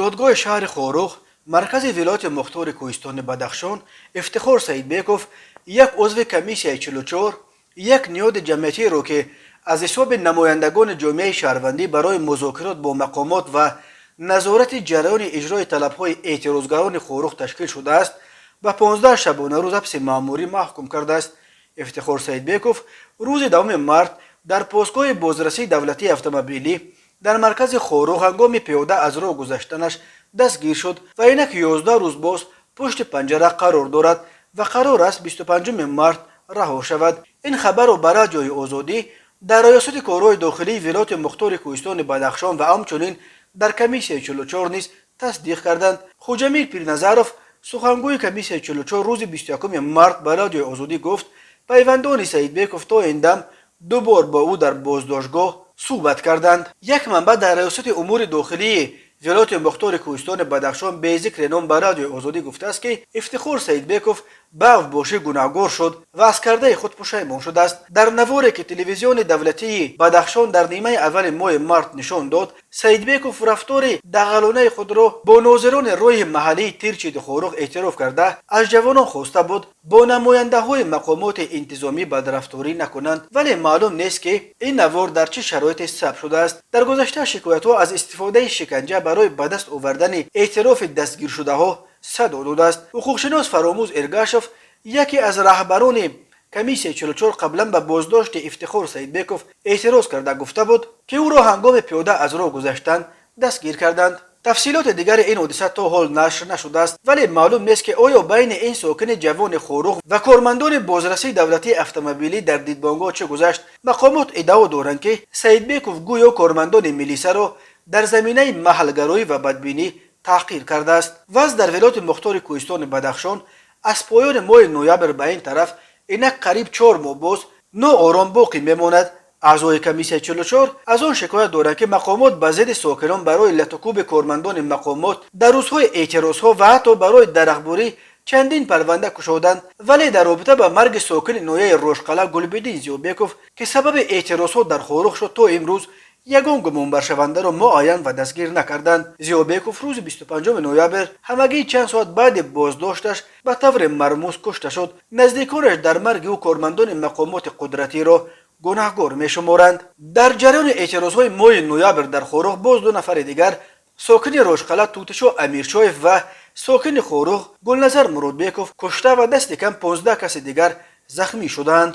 Додгоҳи шаҳри Хоруғ, маркази вилояти мухтори Кӯҳистони Бадахшон, Ифтихор Саидбеков, як узви комиссияи 44, як ниҳоди ҷамъиятиро, ки аз ҳисоби намояндагони ҷомеаи шаҳрвандӣ барои музокирот бо мақомот ва назорати ҷараёни иҷрои талабҳои эътирозгарони Хоруғ ташкил шудааст, ба 15 шабонарӯз ҳабси маъмурӣ маҳкум кардааст. Ифтихор Саидбеков рӯзи 10 март дар постгоҳи бозрасии давлатии автомобилӣ дар маркази Хоруғ ҳангоми пиёда аз роҳ гузаштанаш дастгир шуд ва инак 11 рӯз боз пушти панҷара қарор дорад ва қарор аст 25 март раҳо шавад. Ин хабарро ба Радиои Озодӣ дар Раёсати корҳои дохилии вилояти мухтори Кӯҳистони Бадахшон ва ҳамчунин дар комиссияи 44 низ тасдиқ карданд. Хуҷамир Пирназаров, сухангӯи комиссияи 44, рӯзи 21 март ба Радиои Озодӣ гуфт, пайвандони Саидбеков то ин дам ду бор бо ӯ дар боздоштгоҳ суҳбат карданд. Як манбаъ дар Раёсати умури дохилии вилояти мухтори Кӯҳистони Бадахшон бе зикри ном ба Радиои Озодӣ гуфтааст, ки Ифтихор Саидбеков ба авбошӣ гунаҳгор шуд ва аз кардаи худ пушаймон шудааст. Дар наворе, ки телевизиони давлатии Бадахшон дар нимаи аввали моҳи март нишон дод, Саидбеков рафтори дағалонаи худро бо нозирони роҳи маҳаллии Тирчиди Хоруғ эътироф карда, аз ҷавонон хоста буд, бо намояндаҳои мақомоти интизомӣ бадрафторӣ накунанд. Вале маълум нест, ки ин навор дар чӣ шароите сабт шудааст. Дар гузашта шикоятҳо аз истифодаи шиканҷа барои ба даст овардани эътирофи дастгиршудаҳо садо додааст. Ҳуқуқшинос Фаромӯз Эргашев, яке аз раҳбарони комиссияи 44, қаблан ба боздошти Ифтихор Саидбеков эътироз карда, гуфта буд, ки ӯро ҳангоми пиёда аз роҳ гузаштан дастгир карданд. Тафсилоти дигари ин ҳодиса то ҳол нашр нашудааст, вале маълум нест, ки оё байни ин сокини ҷавони Хоруғ ва кормандони бозрасии давлатии автомобилӣ дар дидбонгоҳ чӣ гузашт. Мақомот иддао доранд, ки Саидбеков гӯё кормандони милисаро дар заминаи маҳалгароӣ ва бадбинӣ таҳқир кардааст. Вазъ дар вилояти мухтори Кӯҳистони Бадахшон аз поёни моҳи ноябр ба ин тараф инак қариб 4 моҳ боз ноором боқӣ мемонад. Аъзои комиссияи 44 аз он шикоят доранд, ки мақомот ба зидди сокинон барои латукӯби кормандони мақомот дар рӯзҳои эътирозҳо ва ҳатто барои дарахтбурӣ чандин парванда кушоданд, вале дар робита ба марги сокини ноҳияи Рошқала Гулбиддин Зиёбеков, ки сабаби эътирозҳо дар Хоруғ шуд, то имрӯз ягон гумонбаршавандаро муайян ва дастгир накарданд. Зиёбеков рӯзи 25 ноябр, ҳамагӣ чанд соат баъди боздошташ, ба таври мармуз кушта шуд. Наздиконаш дар марги ӯ кормандони мақомоти қудратиро гунаҳгор мешуморанд. Дар ҷараёни эътирозҳои моҳи ноябр дар Хоруғ боз ду нафари дигар, сокини Рошқала Тутишо Амиршоев ва сокини Хоруғ Гулназар Муродбеков, кушта ва дасти кам 15 каси дигар захмӣ шуданд.